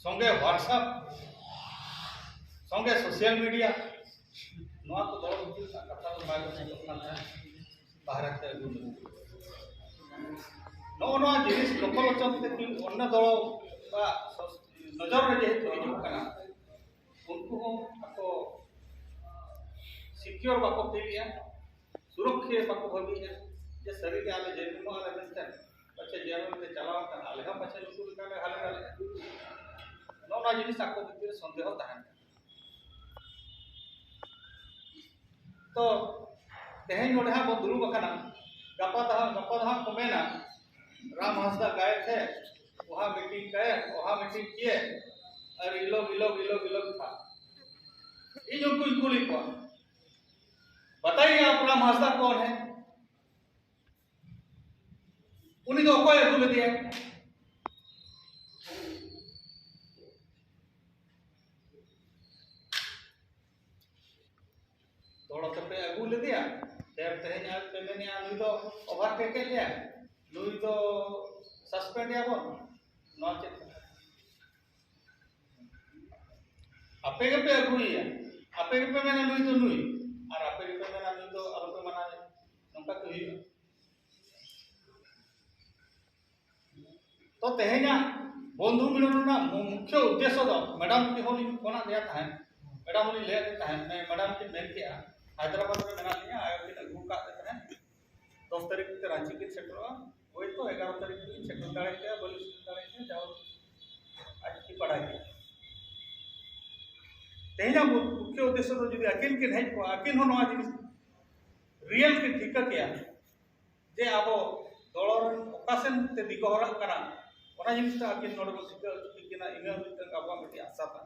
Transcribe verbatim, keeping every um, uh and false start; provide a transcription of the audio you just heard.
ᱥᱚᱸᱜᱮ WhatsApp, ᱥᱚᱸᱜᱮ social media, ᱱᱚᱣᱟ ᱠᱚ ᱫᱚᱞ ᱵᱷᱤᱛᱤᱨ ᱨᱮᱱᱟᱜ ᱠᱟᱛᱷᱟ ᱫᱚ ᱵᱟᱭ ᱜᱚᱴᱷᱚᱱᱚᱜ ᱠᱟᱱ ᱛᱟᱦᱮᱸᱫ᱾ ᱵᱟᱦᱨᱮ ᱛᱮ ᱟᱹᱜᱩ ᱞᱟᱹᱜᱤᱫ᱾ ᱱᱚᱜᱼᱚ ᱱᱚᱣᱟ ᱡᱤᱱᱤᱥ ᱞᱚᱠᱚᱞᱚᱪᱚᱱ ᱛᱮ ᱚᱱᱱᱚ ᱫᱚᱞ ᱵᱟ ᱱᱚᱡᱚᱨ ᱨᱮ ᱡᱮᱦᱮᱛᱩ ᱦᱤᱡᱩᱜ ᱠᱟᱱᱟ, ᱩᱱᱠᱩ ᱦᱚᱸ ᱟᱠᱚ secure ᱵᱟᱠᱚ ᱯᱷᱤᱞᱮᱜᱼᱟ, ᱥᱩᱨᱚᱠᱠᱷᱤᱭᱟᱹ ᱵᱟᱠᱚ ᱵᱷᱟᱹᱵᱤᱭᱮᱫᱼᱟ ᱡᱮ ᱥᱟᱹᱨᱤᱜᱮ ᱟᱞᱮ ᱡᱮ ᱱᱩᱱᱟᱹᱜ ᱟᱞᱮ ᱢᱮᱱᱛᱮ ᱯᱟᱪᱷᱮ ᱡᱮ ᱢᱮᱱᱛᱮ ᱪᱟᱞᱟᱣ ᱟᱠᱟᱱᱟ, ᱟᱞᱮ ᱦᱚᱸ ᱯᱟᱪᱷᱮ ᱱᱩᱠᱩ ᱞᱮᱠᱟᱞᱮ ᱦᱟᱞᱮ ᱰᱟᱞᱮᱜᱼᱟ᱾ ᱱᱚᱜᱼᱚ ᱱᱚᱣᱟ ᱡᱤᱱᱤᱥ ᱟᱠᱚ ᱵᱷᱤᱛᱤᱨ ᱨᱮ ᱥᱚᱱᱫᱮᱦᱚ ᱛᱟᱦᱮᱱ ᱠᱟᱱᱟ᱾ ᱛᱚ ᱛᱮᱦᱮᱧ ᱱᱚᱰᱮ ᱦᱟᱸᱜ ᱵᱚᱱ ᱫᱩᱲᱩᱵ ᱟᱠᱟᱱᱟ, ᱜᱟᱯᱟ ᱫᱚ ᱦᱟᱸᱜ ᱜᱟᱯᱟ ᱫᱚ ᱦᱟᱸᱜ ᱠᱚ ᱢᱮᱱᱟ, राम हंसदा गायब थे, वहाँ मीटिंग गए, वहाँ मीटिंग किए, और ये लोग ये लोग ये लोग ये लोग था। ᱤᱧ ᱩᱱᱠᱩᱧ ᱠᱩᱞᱤ ᱠᱚᱣᱟ, बताइए आप, राम हंसदा कौन है? ᱩᱱᱤ ᱫᱚ ᱚᱠᱚᱭ ᱟᱹᱜᱩ ᱞᱮᱫᱮᱭᱟ? ᱫᱚᱞ ᱛᱮᱯᱮ ᱟᱹᱜᱩ ᱞᱮᱫᱮᱭᱟ, ᱯᱷᱮᱨ ᱛᱮᱦᱮᱧ ᱟᱨ ᱯᱮ ᱢᱮᱱᱮᱜᱼᱟ ᱱᱩᱭ ᱫᱚ overtake ᱮᱫ ᱞᱮᱭᱟ, ᱱᱩᱭ ᱫᱚ suspend ᱮᱭᱟ ᱵᱚᱱ᱾ ᱱᱚᱣᱟ ᱪᱮᱫ ᱠᱟᱛᱷᱟ? ᱟᱯᱮ ᱜᱮᱯᱮ ᱟᱹᱜᱩᱭᱮᱭᱟ, ᱟᱯᱮ ᱜᱮᱯᱮ ᱢᱮᱱᱟ ᱱᱩᱭ ᱫᱚ ᱱᱩᱭ, ᱟᱨ ᱟᱯᱮ ᱜᱮᱯᱮ ᱢᱮᱱᱟ ᱱᱩᱭ ᱫᱚ ᱟᱞᱚᱯᱮ ᱢᱟᱱᱟᱣᱮᱭᱟ᱾ ᱱᱚᱝᱠᱟ ᱠᱤ ᱦᱩᱭᱩᱜᱼᱟ? ᱛᱚ ᱛᱮᱦᱮᱧᱟᱜ ᱵᱚᱱᱫᱷᱩ ᱢᱤᱞᱚᱱ ᱨᱮᱱᱟᱜ ᱢᱩ- ᱢᱩᱠᱷᱭᱚ ᱩᱫᱽᱫᱮᱥᱥᱚ ᱫᱚ ᱢᱮᱰᱟᱢ ᱠᱤᱱ ᱦᱚᱸ ᱞᱤᱧ ᱯᱷᱳᱱᱟᱫ ᱞᱮᱭᱟ ᱛᱟᱦᱮᱸᱫ, ᱢᱮᱰᱟᱢ ᱦᱚᱸ ᱞᱤᱧ ᱞᱟᱹᱭᱟᱫ ᱞᱮ ᱛᱟᱦᱮᱸᱫ, ᱢᱮ- ᱢᱮᱰᱟᱢ ᱠᱤᱱ ᱢᱮᱱ ᱠᱮᱜᱼᱟ ᱦᱟᱭᱫᱨᱟᱵᱟᱫᱽ ᱨᱮ ᱢᱮᱱᱟᱜ ᱞᱤᱧᱟ, ᱟᱭᱳ ᱠᱤᱱ ᱟᱹᱜᱩ ᱟᱠᱟᱫ ᱞᱮ ᱛᱟᱦᱮᱸᱫ, ᱫᱚᱥ ᱛᱟᱹᱨᱤᱠᱷ ᱛᱮ ᱨᱟᱸᱪᱤ ᱠᱤᱱ ᱥᱮᱴᱮᱨᱚᱜᱼᱟ, ᱦᱳᱭᱛᱳ ᱮᱜᱟᱨᱚ ᱛᱟᱹᱨᱤᱠᱷ ᱞᱤᱧ ᱥᱮᱴᱮᱨ ᱫᱟᱲᱮ ᱠᱮᱭᱟ, ᱵᱟᱹᱞᱤᱧ ᱥᱮᱴᱮᱨ ᱫᱟᱲᱮ ᱠᱮᱭᱟ, ᱡᱟᱦᱳᱠ ᱟᱡ ᱠᱤᱱ ᱵᱟᱰᱟᱭ ᱠᱮᱫᱟ᱾ ᱛᱮᱦᱮᱧᱟᱜ ᱢᱩ- ᱢᱩᱠᱷᱭᱚ ᱩᱫᱽᱫᱮᱥᱥᱚ ᱫᱚ ᱡᱩᱫᱤ ᱟᱹᱠᱤᱱ ᱠᱤᱱ ᱦᱮᱡ ᱠᱚᱜᱼᱟ, ᱟᱹᱠᱤᱱ ᱦᱚᱸ ᱱᱚᱣᱟ ᱡᱤᱱᱤᱥ real ᱠᱤᱱ ᱴᱷᱤᱠᱟᱹ ᱠᱮᱭᱟ᱾ ᱡᱮ ᱟᱵᱚ ᱫᱚᱞ ᱨᱮᱱ ᱚᱠᱟ ᱥᱮᱱ ᱛᱮ ᱫᱤᱜᱚ ᱦᱚᱨᱟᱜ ᱠᱟᱱᱟ, ᱚᱱᱟ ᱡᱤᱱᱤᱥ ᱫᱚ ᱟᱹᱠᱤᱱ ᱱᱚᱰᱮ ᱵᱚ ᱴᱷᱤᱠᱟᱹ ᱦᱚᱪᱚ ᱠᱤᱱᱟ, ᱤᱱᱟᱹ ᱢᱤᱫᱴᱟᱝ ᱟᱵᱚᱣᱟᱜ ᱢᱤᱫᱴᱤᱡ ᱟᱥᱟ ᱛᱟᱦᱮᱸ᱾